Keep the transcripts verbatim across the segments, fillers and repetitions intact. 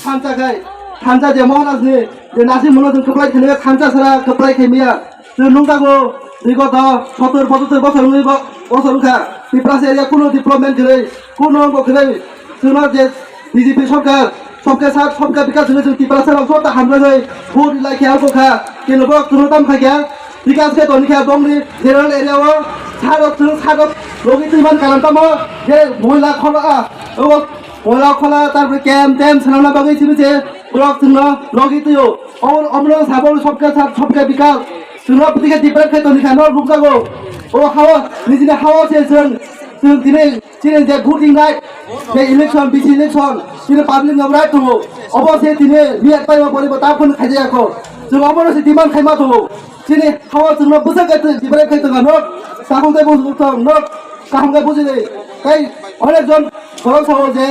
Thansa khai, thansa je Maharaj ni, je nasi muno jeng kwplai khaimaya, thansa sara kwplai khaimaya. Chwng nukjago, bigoto sotor pochottor bosor wngwi bo-, bosor wngkha. Tiprasa area kuno development kwrwi, kuno wngbo kwrwi. Chwngno je B J P sorkar, sabka saath, sabka bikas hwnwi chwng Tiprasa rok joto hamjagwi vote rilai khe abo kha. Keno borok chwngno tamo kha khe, bikas khe toni khe bongni general area o saro chwng saro logi twi man kalam tamo je moila khola, a, obo moila khola, tarpore camp, tent swnamna bagwi simi se borok chwngno logi twi o. Obo, obono sabo sabka saath, sabka bikas. Chwngno pwtwi khe develop khe toni kha, no rukjago. O hao, nijini hao se chwng, chwng tini chini je voting right, je election, B C election, chini public no right tongo. Obo se tini miyat pai ma boribo ta phone khaijaya kho. Chwng obono se demand khaima tongo. Chini hao chwngno bwswk khe develop khe tongkha, no takhuk tei bwswk tong, no kaham khe bujidi. Tei onek jon borok sao je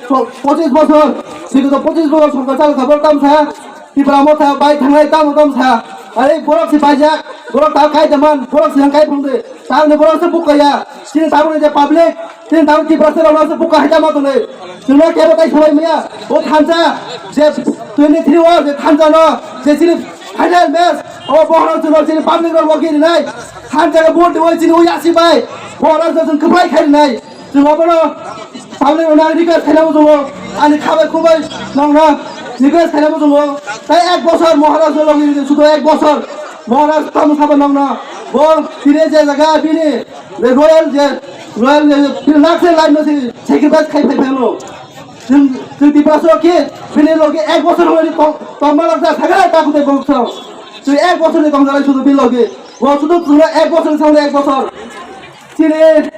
po-, pochis bosor, bigoto pochis bosor sorkar chalo kha, borok tamsa Tipra Motha bai thanglai tamo tamo sa. Are borok se paijak, borok ta kai daman, borok se kai phungde. Tamni borok se bukaya. Chini tabukni je public, chini tabuk Tiprasa rok se buka hai tamo tole. Chwngno kebo tai sabai maya. O thansa je twenty three o je thansa no je chini final match. O bohoro chwngno chini public rok logi rinai. Thansa ke vote diwi chini o yasi bai. Bohoro chwng kwplai khai rinai. Chwng obono public rokno ang request khaina muchungo, ani khabai khubai nongno request khaina muchungo. Tai ek bosor Maharaj no logi ridi, sudo ek bosor Maharaj tamo sabo nongno. Bo tini je jaga bini royal je, royal je, bini lakse line no si sacrifice khai phai phano. Chwng, chwng Tiprasa rok khe bini logi ek bosor hwnwi tong, tongma laksa saga ta kutai bongso. Chwng ek bosor ni tongjalai sudo bini logi. Bo sudo chwngno ek bosor ni samung ek bosor. Chini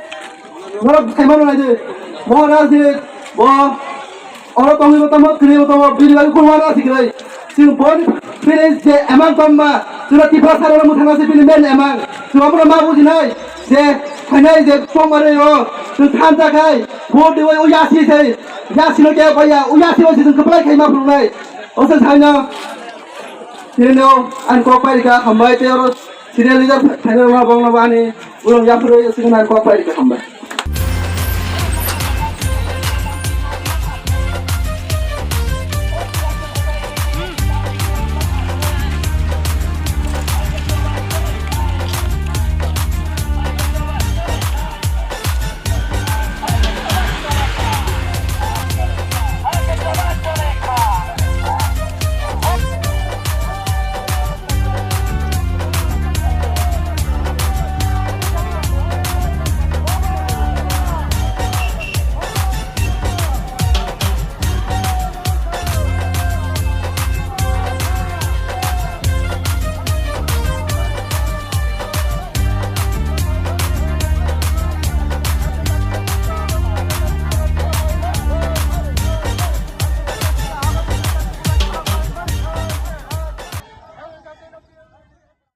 borok saimano naidi, Maharaj ni bo oro tongwi bo tamo, kwrwi bo tamo, bini bagwi khulumano sikrai. Chwng boni bini je emang tongma, chwngno Tiprasa rokno mwthangna se bini main emang. Chwng omono ma bujinai je phainai je tongmani o chwng thansa khai vote diwi o yasi se, yasi no kebo ya, o yasi bai se chwng kwplai khai ma phunuknai. O se saino, chini no ang kok pai rikha, hambai tei oro senior leader phainai rokno bongno bo ani ulung yaphuru sigwna ang kok pai rikha, hambai.